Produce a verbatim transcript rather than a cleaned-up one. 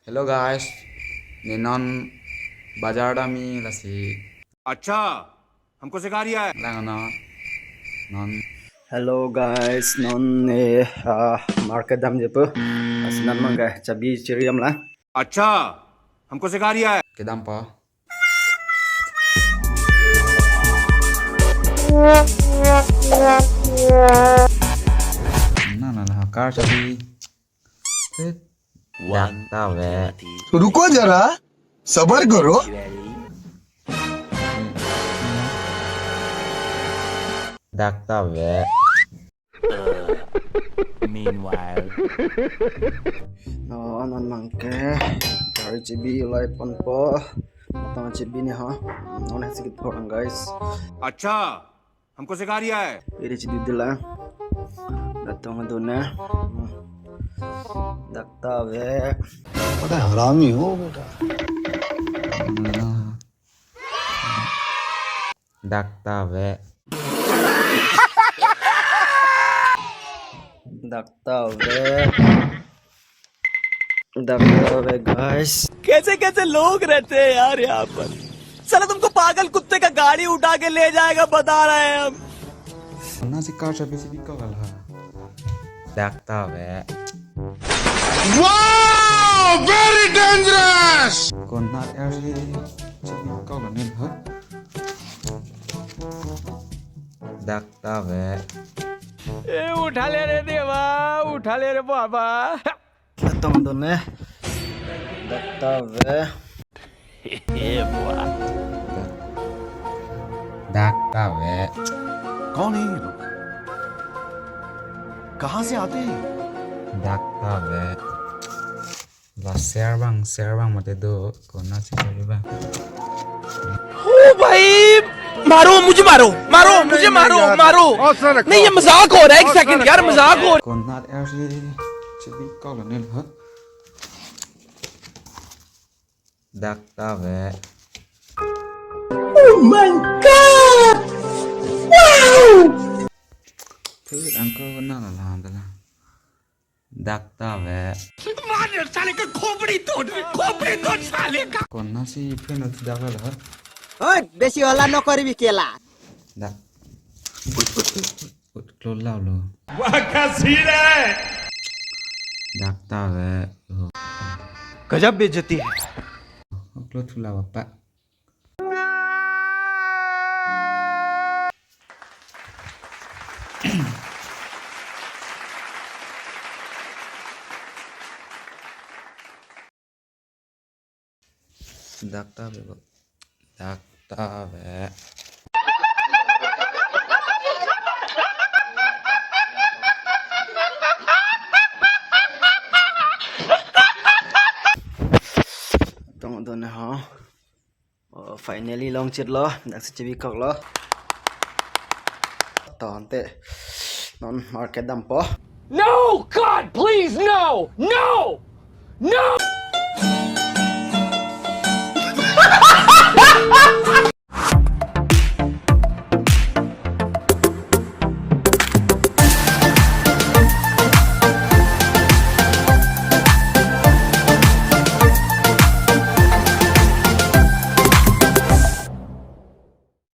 Hello guys, ne non bazar damji lasi. अच्छा, हमको सिखा रिया है। Lang non, non. Hello guys, non ne, ah, market damji pu. Lasi non abang ke chabi chiri damlang. अच्छा, हमको सिखा रिया है। Kedampo. Na na na, car chabi. Dak ta ve. रुको जरा, सबर करो। Dak ta ve. Meanwhile. No, non abang ke. Gari chabi lai ponpo. Matang chabi ne ha. Non hai sikit porang guys. अच्छा, हमको सिखा रिया है। Iri chidi dila. Datang dona. Dak ta ve. बड़ा हरामी हो बेटा। Dak ta ve. Dak ta ve. Dak ta ve guys. कैसे कैसे लोग रहते हैं यार यहाँ पर। साला तुमको पागल कुत्ते का गाड़ी उठा के ले जाएगा, बता रहे हैं हम। Konatsi car chabi chibikok la? Dak ta ve. Wow! Very dangerous! Konat car si chibikok la nin ha? Dak ta ve. ए उठा ले रे देवा, उठा ले रे बाबा। Datang dona. Dak ta ve. Dak ta ve. कौन है ये लोग? कहाँ से आते हैं? Dak ta ve. La share abang, share abang mate do, konatsi chabi abang. ओ भाई, मारो, मुझे मारो, मारो, मुझे मारो, मारो। नहीं, ये मजाक हो रहा है, एक सेकंड यार, मजाक हो रहा है। Konat car si chibikok la nin ha? Dak ta ve. Oh my God! Wow! Phir angko na la la da la. Dak ta ve. मार साले का खोपड़ी तोड़, खोपड़ी तोड़ साले का। Konatsi phir no dak la la. ओए, बेसी हल्ला न करिबी केला। Dak. Ut, ut, ut, ut, ut, klo lau lo. वाह, क्या सीन है? Dak ta ve. Oh. गजब बेइज्जती है। Oh, klo thu la apa? Dak ta ve ko. Dak ta ve. Tong don ha. Oh, finally longchit lo. Daksi chibikok lo. To ante non market dampo. No, God, please, no! No! No!